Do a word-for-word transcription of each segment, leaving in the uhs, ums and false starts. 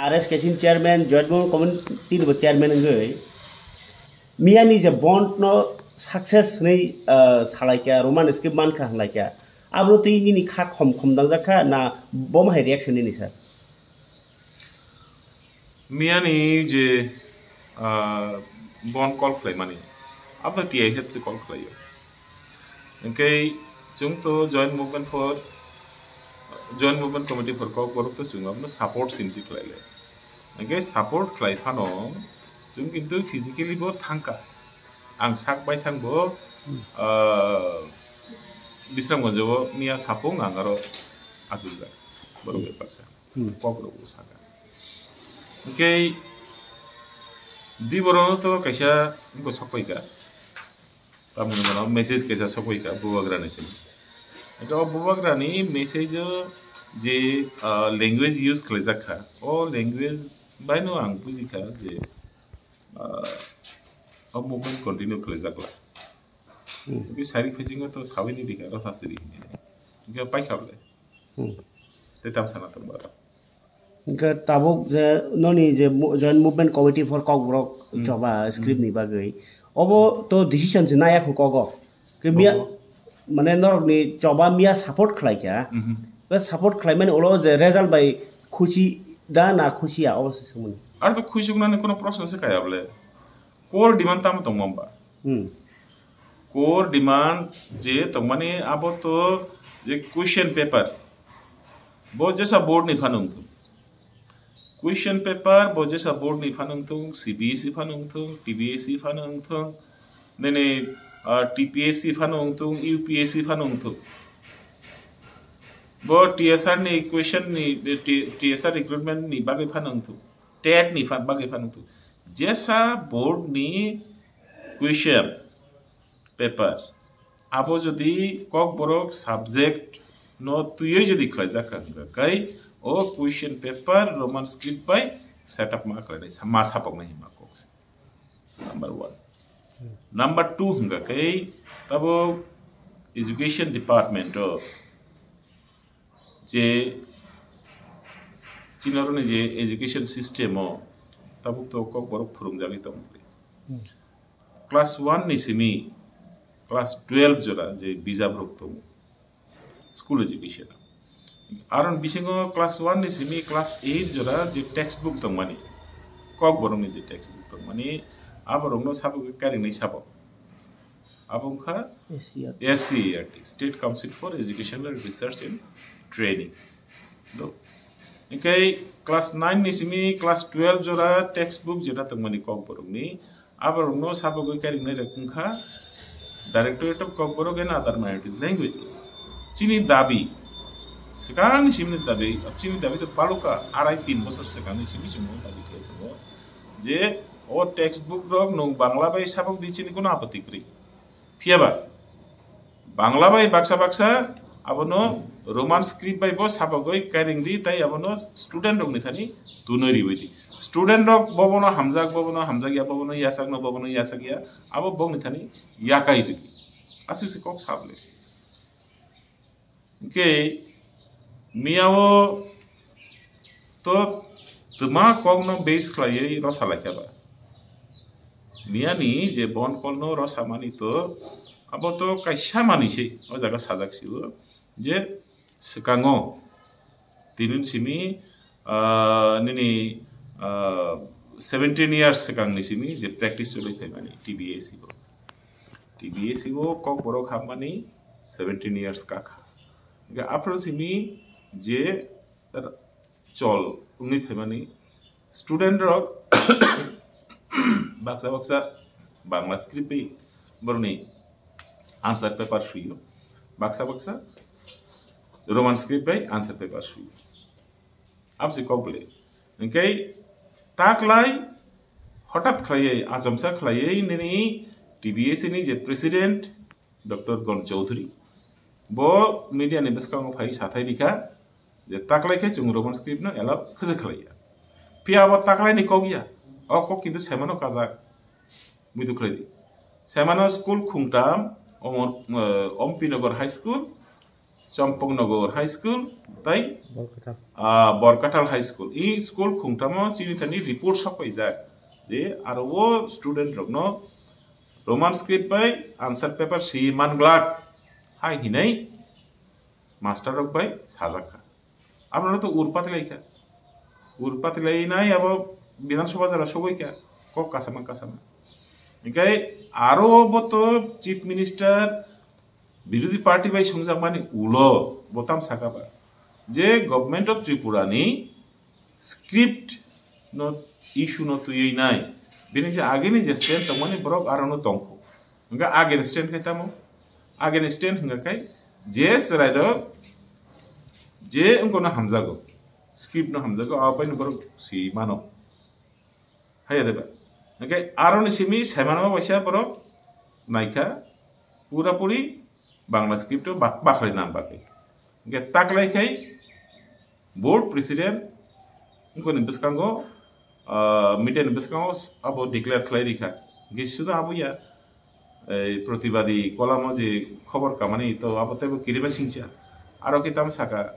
R S K C ni chairman, joint movement committee ni bo chairman wngwi miyani je bond no success hwnwi, ah, salaikha, Roman script mankha hwnlaikha, abo twi nini kha khom khom dangjak kha na, bo hai reaction nini sir? Miyani je, ah, bond call khlaimani, abo T I F se call khlaio. Hwnkhe chwng to Joint Movement for, Joint Movement Committee for Kokborok to chwng abono support simsi khlaile. Hwnkhe support khlai phano chwng kintu physically bo thangkha. Ang sak bai thangbo, Hmm. ah, Bisramganj o miya sapung ang aro achuljak. Borok Hmm. bepaksa. Hmm. Kokrok bo saka. Hwnkhe di borok no to kaisa bo sokpai ka. Tamoni bono message kaisa sokoi kha bubagrani simi. Eka o bubagrani message o je, ah, language use khlaijak kha, o language bai no ang buji kha je, ah, o movement continue khlaijak la. Hmm. Tei sari phaising o to sawi ni dikha, rasa siri hini. Eka pai kha bole. Hmm. Tei tam sana tong bara. Hwnkhe tabuk je noni je mo-, Joint Movement Committee for Kokborok Hmm. choba script Hmm. ni bagwi, obo to decision se naya khu kogo. Ke miya, Obo. mane norok ni choba miya support khlai kha. Mhm. Be support khlai mani ulo je result bai khusi da na khusi ya, obo se swngmani. Ar to khusi wngnani kono proshno se kaya bole. Core demand tamo tongma ba? Hmm. Core demand je tongmani abo to je question paper. Bo jesa board ni phano wngthung. Question paper bo jesa board ni phano wngthung, C B S E phano wngthung, T B S E phano wngthung, nini, ah, T P S C phano wngthung, U P S C phano wngthung. Bo T S R ni question ni, T-, T S R recruitment ni bagwi phano wngthung. TET ni pha-, bagwi phano wngthung. Jesa board ni question paper. Abo jodi Kokborok subject no twiwi jodi khlaijak kha hwnkha khe o question paper Roman script bai set up ma khlainai sa-, ma sapoknai hima kok se. Number one. Number two hwnkha khe tabo education department o je chini oroni je education system o tabuk to Kokborok phwrwngjagwi tongo. Hmm. Class one ni simi class twelve jora je bijap rok tongo, school education. Aron bisingo class one ni simi class eight jora je textbook tongmani, Kokborok ni je textbook tongmani, aborokno sabogwi karingnai sabok. Abo wngkha S C E R T. S C E R T, State Council for Educational Research and Training. Do. Hingke class nine ni simi class twelve jora textbook jeta tongmani Kokborokni, aborokno sabogwi kairingnai rok wngkha Directorate of Kokborok and Other Minorities Languages. Chini dabi, swkangni simni dabi, chini dabi to palukha, arai tin bosor swkangni simi chwng dabi khlai tongo je o textbook rok nwng Bangla bai sabok di, chini kono apatti kwrwi. Phiya ba, Bangla bai baksa baksa abono Roman script bai bo sabagwi kairing di, tai abono student rokni thani tunwi riwi di. Student rok bobono hamjak, bobono hamjak ya, bobono yachak no, bobono yachak ya, abo bokni thani yakai ridi. Aswk se kok sable. Hingke miyao to twma kokno base khlaiwi rosa laikha ba. Miyani je bon kolno rosa mani to, abo to kaisa mani se o jaga sajak sio je swkango tini simi, ah, nini, ah, seventeen years swkangni simi je practice choli phaimani T B S E bo. T B S E o Kokborok hapmani seventeen years kakha. Hingke aphuru simi je chol wngwi phaimani student rok baksa baksa Bangla script bai borokni answer paper suyo, baksa baksa Roman script bai answer paper suyo. Aboni kok bwle. Hingke taklai hotat khlaiwi, achomsa khlaiwi nini T B S ni je president Doctor Gon Chowdhury, bo media ni bwskango phai sathai rikha je taklai khe chwng Roman script no allow khwjak khlaiya. Phiya abo taklai ni kok ya, o kok kintu semano kajak. Muitu khlai di. Semano school khungtam, Omor, eh, Ompi Nagar High School, Champaknagar High School, tai, Borkathal. Ah, Borkathal High School. I school khungtamo chini thani report sok paijak je aro o student rokno Roman script bai answer paper si man glak hai hinai master rok bai sajak kha. Abono to urpati lai kha. Urpati lai nai abo Bidhan Sabha jora sogoi kha. Kok kasama kasama. Hinkhe aro bo to Chief Minister birodhi party bai sungjakmani ulo bo tam saka ba je Government of Tripura ni script no issue no twiwi nai. Bini je agini je stand tongmani borok aro no tongkho. Hingke against stand khai tamo? Against stand hingka khai je chwrai do je wngko no hamjago, script no hamjago, abo bai no borok si mano. Haiya deba. Hingke aro ni simi sai mano waisa borok naikha pura puri Bangla script o bak-, bakhlai nam bagwi. Hingke taklai khai board president wngkoni bwskango, ah, media ni bwskango abo declare khlai rikha. Hingke sudo abo ya, ei, protibadi kolamo je khobor kamani to abo teibo kirima singcha. Aro khe tamo saka,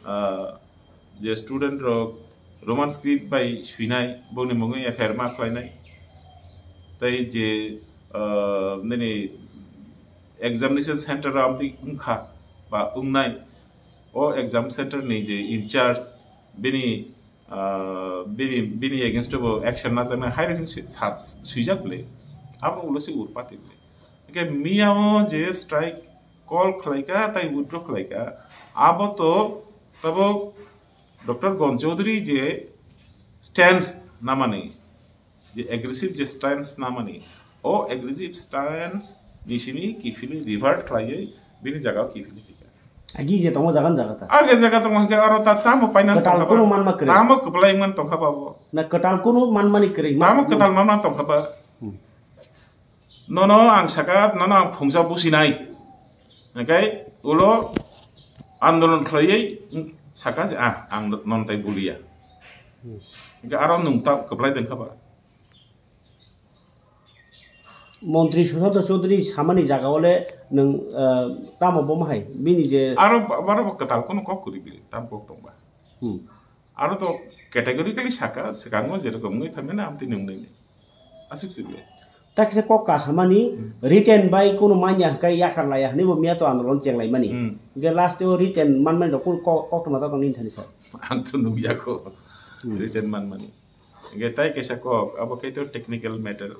ah, je student rok Roman script bai swinai, boni mungwi F I R ma khlainai. Tei je, ah, nini examination center o amtwi wngkha ba wngnai, o exam center ni je in charge, bini, ah, bini, bini against o bo action najaknai hai rokhe swi-, sa-, swijak le, abo ulo se urpati le. Hingke miya o je strike call khlaika, tai withdraw khlaika, abo to tabuk Doctor Gon Chaudhary je stance namani, je aggressive je stance namani, o aggressive stance ni simi kiphilwi revert khlaiwi bini jagao kiphilwi phika. Agi je tongo jagan jaga ta. Age jaga tongo hingke aro ta tamo paina kwtal tongkha ba. Kunu manma kwrwi. Tamo kwplai man tongkha ba bo. Na kwtal kunu manmani kwrwi. Tamo kwtal manma tongkha ba. Hmm. Nono ang saka, nono ang phungsa businai. Hingke ulo andolon khlaiwi saka je, ah, ang non tai buliya. Hmm. Hingke aro nung ta kwplai tongkha ba. Montri Sushanta Chaudhary samani jaga o le nwng, ah, tamo bomo hai bini je aro ba-, aro bo kwtal kono kok kwrwi bini, tam kok tongba. Hmm. Aro to categorically saka, swkango jerokom wngwi phaimani amtwi nwngnai ni. Aswk se bini. Ta kisa kok kasamani, hmm, written bai kono manya hwnkhe yakar laya hwnwi bo miya to andolon chenglaimani. Hmm. Hwnkhe last o written manmani rok kok, kok tongma ta tongni thani sir. Ang to nukya kho. Hmm. Written manmani. Hingke tai kaisa kok, abo khe to technical matter.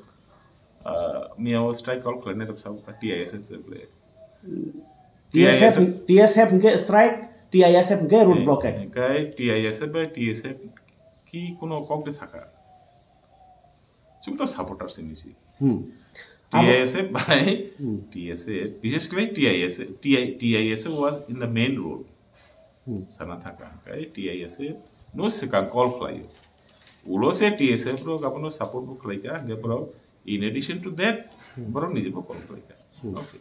Ah, miya o strike call khlainai rok sabo kha T I S F se ble. T S F, T S F hingke strike, T I S F hingke road blockade. Hingke T I S F bai T S F ki kuno kok de saka. Chwng to supporter se nisi. Hmm. Abo T I S F bai, hmm, T S F, bises khlai T I S F, T I, T I S F was in the main role. Hmm. Sana thaka, hingke T I S F no swkang call khlaio. Ulo se T S F rok abono support bo khlaika, hingke borok in addition to that, hmm, borok niji bo call khlaika. Hmm. Okay.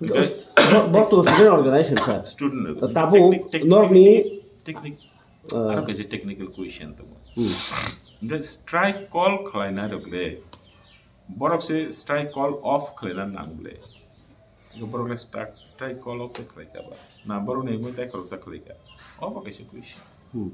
Hingke bo to student organization, sir. Student organization. Tabuk technic-, technic-, norokni, technic-, uh, aro kaisa technical question tongo. Hmm. Hingke strike call khlainai rok le, borok se strike call off khlaina nang ble. Borok le strike, strike call off khlaika ba. Na borok ni mui tai khoroksa khlaika. Obo kaisa question. Hmm.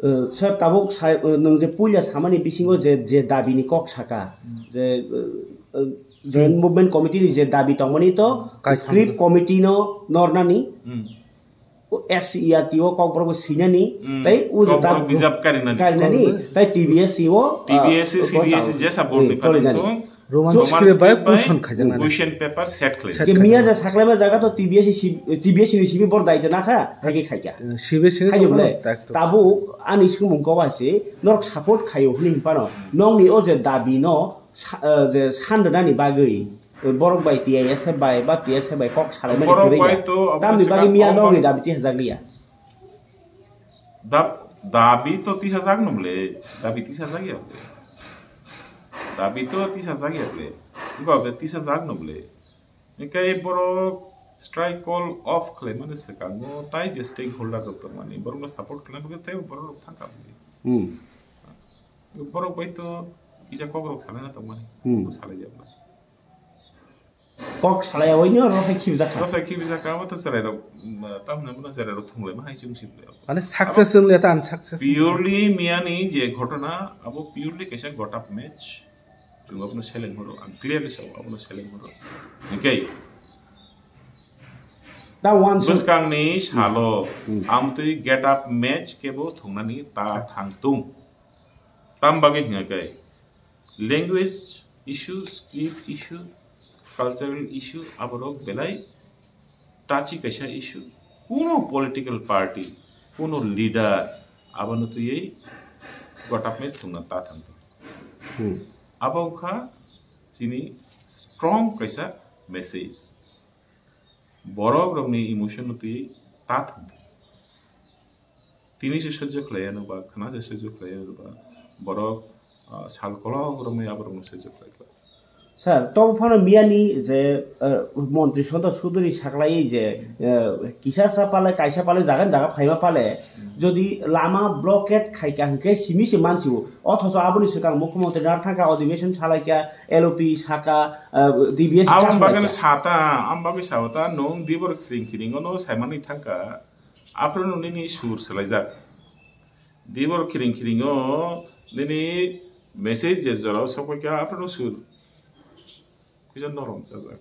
Eh, sir, tabuk sai, eh, nwng je puila samani bisingo je, je dabi ni kok saka, hmm, je, eh, eh, Joint Movement Committee ni je dabi tongmani to, kaisa script committee no nornani. Hmm. O S C E R T o Kokborok bo sinani, hmm, tei o je Kokborok dab bijap karinani. Karinani, tei T B S C o, ah, T B S C, C B S C jesa board ni phatung thung. Roman script bai question khaijak nani. Question paper set khlai. Set khlai. Miya je saklaima jaga to T B S C, T B S C ni simi bor daito nakha, hai khe khaikha. T B S C ni khaikha to bole. Tabuk ani sumung ko bai se, norok support khaio hwnwi hinphano, nokni o je dabi no sa-, ah, je sanrwnani bagwi, borok bai T I S F bai ba T S F bai kok salaimani kwrwi ya. Tamni bagwi miya norokni dabi tihajak liya. Dab-, dabi to tihajak no bole, dabi tihajak ya bole. Dabi to tihajak ya bole. Wngkha bole tihajak no bole. Hingke borok strike call off khlaimani swkango tai je stakeholder rok tongmani borokno support khlaina bagwi tei borok rok thangkha bole. Hmm. Borok bai to kisa kok rok salaina tongmani. Hmm. Bo salai jakmani. Kok salai awai ni oro sai khibjak kha. Oro sai khibjak kha, abo to chwrai rok, mm, tamni bono chwrai rok thunglai ma hai chwng sibli. Mane success wng le ta unsuccess. Purely miyani je ghotona, abo purely kaisa got up match. Chwng abono seleng horo, ang clearly sao, abono seleng horo. Hingke Da one shot. Bwskangni salo, hmm, amtwi get up match kebo thungnani ta thang tung. Tam bagwi hingke language issue, script issue, cultural issue, aborok belai touchy kaisa issue. Kuno political party, kuno leader, abono twiwi got up match thungna ta thang tung. Hmm. Abo wngkha chini strong kaisa message. Borok rokni emotion no twi ta thang. Tini se sojjo khlai ano ba, khna se sojjo khlai ano ba, borok, ah, sal kolok romwi aborok no sojjo khlai kha. Sir, to phano miyani je, eh, montri Santosh Chowdhury saklai je, eh, kisa sa pale, kaisa pale, jaga jaga phaima pale, hmm, jodi lama blockade khaika hingke simi se mansiwo, othoso aboni swkang mukhyamantri nar thangka, adhibeshon salaika, L O P saka, eh, D B S Aboni bagwi sata, am bagwi sata, nung dibor khiring khiring ono saimani thangka, aphuru nini sur swlaijak. Dibor khiring khiring o nini message je jora sokoi kha, aphuru sur. Kisa norom chajak.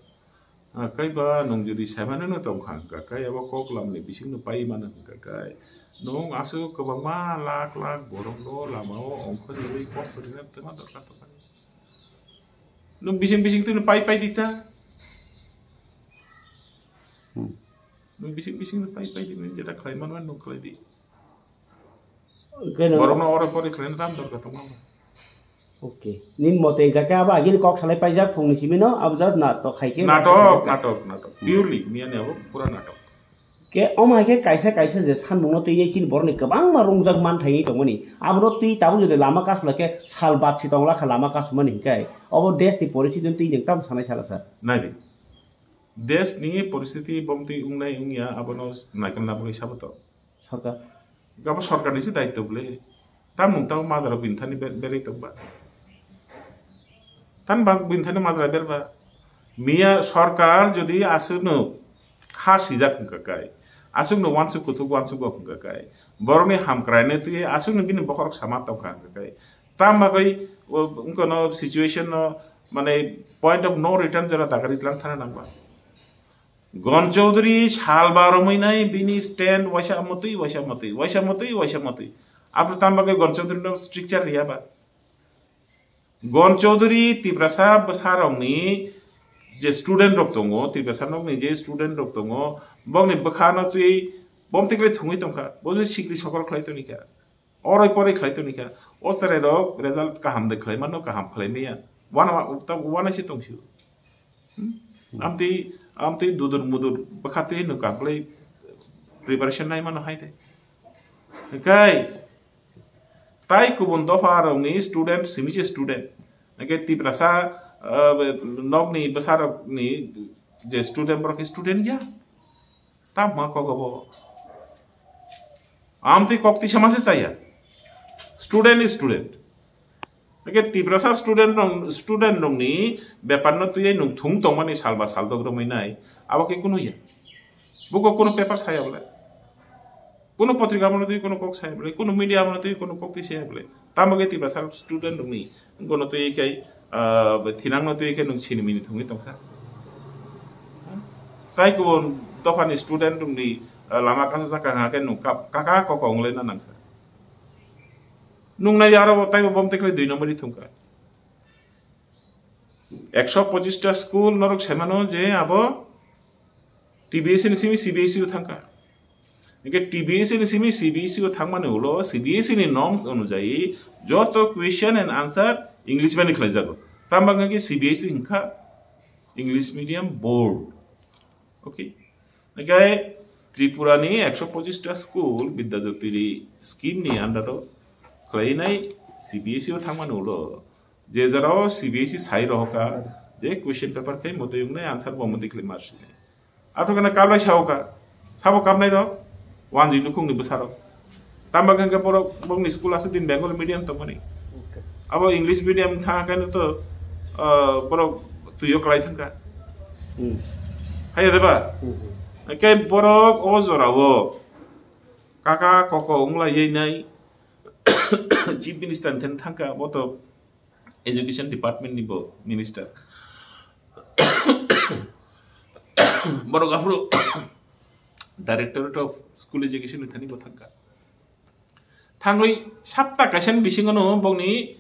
Ah, kaiba nung jodi saimano no tong kha hwnkha kai, abo kok lamni bisingno pai mano hwnkha kai, nung aswk kwbangma lakh lakh borokno lamao ongkhorwi kosto rina twma dorkar tongkha. Nung bising bising twino pai pai di ta. Hmm. Nung bising bising no pai pai di, nung jeta khlai mano nung khlai di. Oke, no. Borokno oro pore khlaina tam dorkar tongma. Oke. Nini mote hingka khe abo agini kok salai paijak phungni simi no, abo just natok khai khe. Natok, natok, natok. Hmm. Purely, miyani abo pura natok. Ke omo hai khe kaisa kaisa je sanmungno twi chini borokni kwbangma rungjak man thangwi tongmani. Abono twi tabuk jodi lama kasu lai khe sal batsi tong lakha lama kasumani hingkai. Obo desh ni poristiti twi nwng tam sanai sala sir. Nai di. Desh ni poristiti bomtwi wngnai wngya abono naikol na bagwi saboto. Sarkar. Abo sarkar ni se daityo bole. Tam nwng tamo majra bini thani ber-, berwi tongba. Tan bang bini thani majra berba. Miya sarkar jodi aswkno kha sijak wngkha kai, aswkno uansuk kuthuk uansuk bo wngkha kai, borokni hamkraino twi aswkno bini bokhorok sama tongkha wngkha kai, tam bagwi o wngkha no situation no, mane, point of no return jora dagari tlang thana nangba. Gon Chaudhary sal ba romwi nai bini stand waisa mwtwi, waisa mwtwi, waisa mwtwi, waisa mwtwi. Aphuru tam bagwi Gon Chaudhary no stricture riya ba. Gon Chaudhary Tiprasa bwsarokni je student rok tongo, Tiprasa nokni je student rok tongo, bokni bwkhano twi bomtwi khlai thungwi tongkha, bo je sikri sokol khlai tongkha, oroi poroi khlai tongkha, o chwrai rok result kaham de khlai mano, kaham khlai maya, wana, wana se tongsi. Hmm? Amtwi, amtwi dudur mudur bwkha twi no kaklai preparation nai mano hai de. Kai, tai kubun dopha rokni student, simi se student. Hingke Tiprasa, ah, nokni bwsarokni je student borok student ya. Tamo kok abo. Amtwi kok twi sama se chaya. Student is student. Hingke Tiprasa student rok, student rokni bepar no twi nung thung tongmani sal ba sal dok romwi nai. Abo khe kunu ya. Buko kunu paper saya bole. Kunu potrika bono twi kunu kok saya bole. Kunu media bono twi kunu kok twi saya bole. Tamo khe Tiprasa student rokni Gono twi khe, ah, thinang no twi khe nung sini mini thungwi tongsa. Tai kubun dophani student rokni, ah, lama kasu saka hwnka khe nung kap-, kaka koko wnglaina nangsa. Nung nai aro bo taibo bom tekle dui nombori thungkha. Ekso pochista school norok semano je abo T B S ni simi C B S E o thangkha. Hingke T B S ni simi C B S E o thangmani ulo C B S E ni norms onujayi joto question and answer English bai khlaijago. Tamo hingke C B S E hingkha English medium board. Okay. Hingke Tripura ni ekso pochista school Bidya Jyoti scheme ni under o khlainai C B S E o thangmani ulo je jora o C B S E sai rohoka je question paper khe motoi wngnai answer bo motoi khlai marsinai. Ato kena kablai sao ka. Sabo kabnai rok. Wanjui nukhungni bwsarok. Tamba khe borok bongni school aswk din Bengali medium tongmani. Okay. Abo English medium thang khe to, ah, borok tuio kwlai thangkha. Hmm. Haiya de ba? Hmm. Hwnkhe borok o jorao kaka koko wnglaiyai nai Chief Minister ni thani thangkha, bo to Education Department ni bo Minister. Borok aphuru Directorate of School Education ni thani bo thangkha. Thangwi sapta kaisani bisingono bongni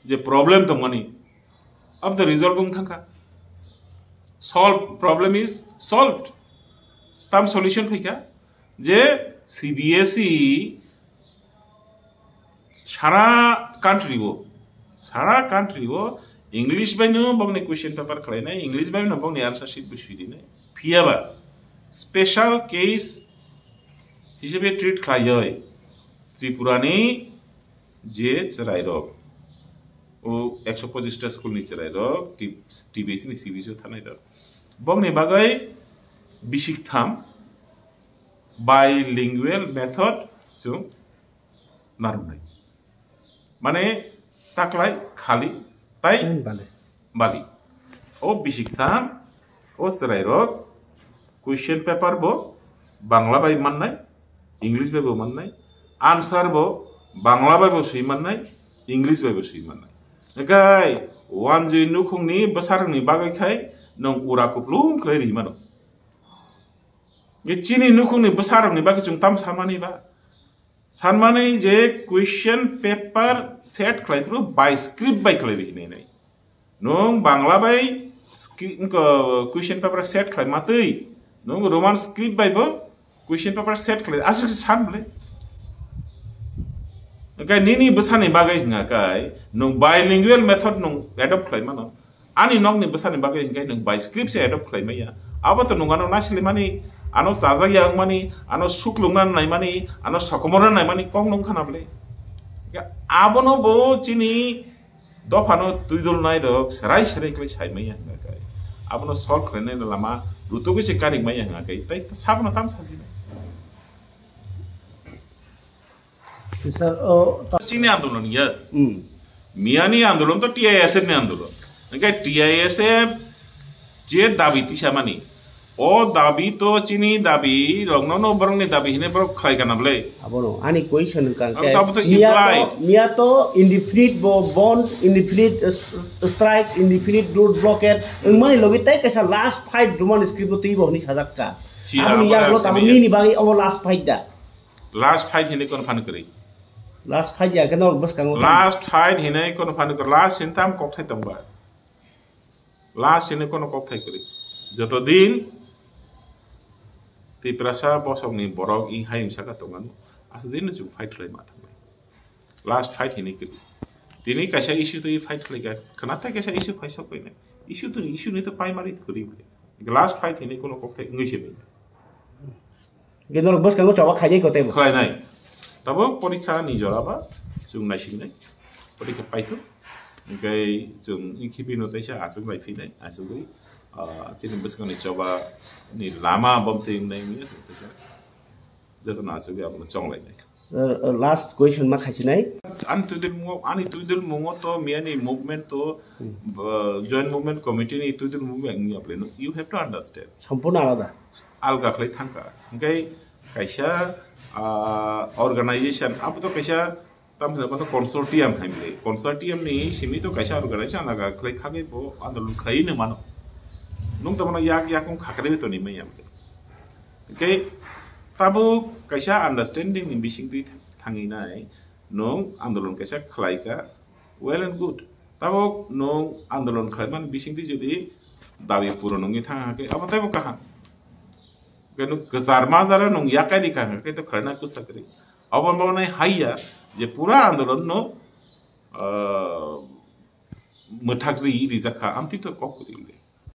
je problem tongmani, abo to resolve wng thangkha. Solve, problem is solved. Tam solution phaikha je C B S E sara country o, sara country o English bai no bongni question paper khlainai, English bai no bongni answer sheet bo sui rinai. Phiyaba special case hisabe treat khlaioi Tripura ni je chwrairok, o ekso pochista school ni chwrairok, T-, T B C ni C B C o thanai rok, bongni bagwi bisik tham bilingual method chwng narwknai. Mane taklai khali tai Bale. Bali. O bisik tham, o chwrairok question paper bo Bangla bai mannai, English bai bo mannai, answer bo Bangla bai bo sui mannai, English bai bo sui mannai. Hwnkhe wanjwi nukhungni bwsarokni bagwi khai nwng ura kuplung khlai ri mano. Nge chini nukhungni bwsarokni bagwi chwng tam samani ba? Sanmani je question paper set khlai phuru by script bai khlai ri hinwi nai. Nwng Bangla bai scri-, wngkha, question paper set khlai matwi, nwng Roman script bai bo question paper set khlai, aswk se san bwle. Hwnkhe nini bwsani bagwi hwnga khe nwng bilingual method nwng adopt khlai mano. Ani nokni bwsani bagwi hwnkhe nwng by script se adopt khlai maya. Abo to nwng ano naisili mani, ano chajak ya wngmani, ano suklungna naimani, ano sokomorna naimani kok nwng khana bwle. Hwnkhe abono bo chini dophano twidulnai rok serai serai khlai sai maya hwnga khe. Abono solve khlainai lama rutugwi se karik maya hwnga khe. Tai sabono tam sajinai. Sir, o, ta- Chini andolon ya. Hmm. Miyani andolon to T I S F ni andolon. Hwnkhe T I S F je dabi tisamani, o dabi to chini dabi, rokno no borokni dabi hine borok khlai kana bwle? Abono, ani question wngkha Ang hwnkhe, tabo to miya to, implied. Miya to indefinite bo bond, indefinite, uh, strike, indefinite road blockade, wngmani logi tai kaisa last fight Roman script o twibo hwnwi sajak kha. Si Aboni aboni yaklo tamo simi. Nini bagwi obo last fight da. Last fight hinwi kono phano kwrwi. Last fight ya khe norok bwskango tamo. Last fight hinwi kono phano kwrwi. Last hinwi tamo kokthai tongba. Last hinwi kono kokthai kwrwi. Joto din Tiprasa bosongni borok i hayung saka tongmani, aswk din chwng fight khlai ma thangnai. Last fight hinwi kwrwi. Tini kaisa issue twi fight khlai kha. Khwnathai kaisa issue phai sok painai. Issue to issue ni to primary kwrwi. Last fight hinwi kono kokthai wngwi se bai. Hwnkhe norok bwskango choba khainai ko teibo. Khlainai. Tabuk porikha ni jora ba chwng naisingnai. Porikha paithuk. Hwnkhe chwng khibi no teisa achuk lai phinai. Achugwi, ah, chini bwskangni choba ni lama bom twi wngnai wngya chwng teisa. Jotono achugwi abono chonglainai. Sir, uh, last question ma khaisinai. Ani twidulmungo, ani twidulmungo to miyani movement to, Hmm. uh, Joint Movement Committee ni twidulmung wngya bwle no. You have to understand. Sampono alada. Alga khlai thangkha. Hwnkhe kaisa, ah, organization, abo to kaisa, tamni hwnba no consortium hai bwle. Consortium ni simi to kaisa organization alga khlai khagwi bo andolon khlai no mano. Nwng to bono yak yak wng khakrwi toni manya bwle. Hwnkhe tabuk kaisa understanding ni bisingtwi thangwi nai nwng andolon kaisa khlai kha, well and good. Tabuk nwng andolon khlaimani bisingtwi jodi dabi puron wngwi thang kha khe abo teibo kaham. Khe nwng kwchar majaro nwng yakai rikha khe to khlaina kwsa kwrwi. Abo bo nai haiya je pura andolon no, ah, mwthak ri rijak kha, amtwi to kok kwrwi le.